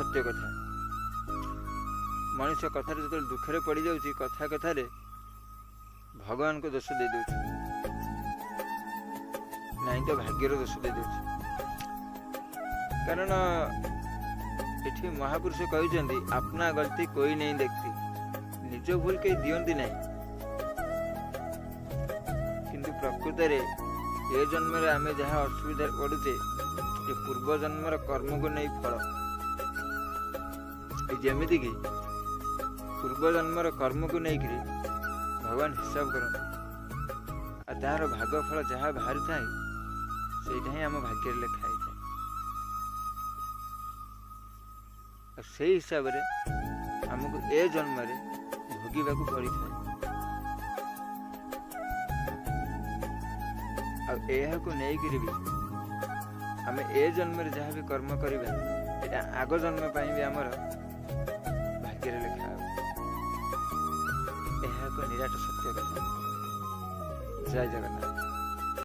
ସତ୍ୟ କଥା। ମଣିଷ କଥାରେ ଯେତେବେଳେ ଦୁଃଖରେ ପଡ଼ିଯାଉଛି, କଥା କଥାରେ ଭଗବାନଙ୍କୁ ଦୋଷ ଦେଇଦେଉଛି, ନାଇଁ ତ ଭାଗ୍ୟର ଦୋଷ ଦେଇଦେଉଛି। କାରଣ ଏଠି ମହାପୁରୁଷ କହିଛନ୍ତି, "अपना गलती कोई नहीं देखती।" ନିଜ ଭୁଲ କେହି ଦିଅନ୍ତି ନାହିଁ। କିନ୍ତୁ ପ୍ରକୃତରେ ଏ ଜନ୍ମରେ ଆମେ ଯାହା ଅସୁବିଧାରେ ପଡ଼ୁଛେ, ଏ ପୂର୍ବ ଜନ୍ମର କର୍ମକୁ ନେଇ ଫଳ। ଏ ଯେମିତିକି ପୂର୍ବ ଜନ୍ମର କର୍ମକୁ ନେଇକରି ଭଗବାନ ହିସାବ କରନ୍ତି, ଆଉ ତାହାର ଭାଗ ଫଳ ଯାହା ବାହାରିଥାଏ, ସେଇଟା ହିଁ ଆମ ଭାଗ୍ୟରେ ଲେଖା ହେଇଥାଏ। ଆଉ ସେଇ ହିସାବରେ ଆମକୁ ଏ ଜନ୍ମରେ ଭୋଗିବାକୁ ପଡ଼ିଥାଏ। ଆଉ ଏହାକୁ ନେଇକରି ବି ଆମେ ଏ ଜନ୍ମରେ ଯାହା ବି କର୍ମ କରିବା, ଏଇଟା ଆଗ ଜନ୍ମ ପାଇଁ ବି ଆମର ଭାଗ୍ୟରେ ଲେଖା ହେବ। ଏହା ଏକ ନିରାଟ ସତ୍ୟ କଥା। ଜୟ ଜଗନ୍ନାଥ।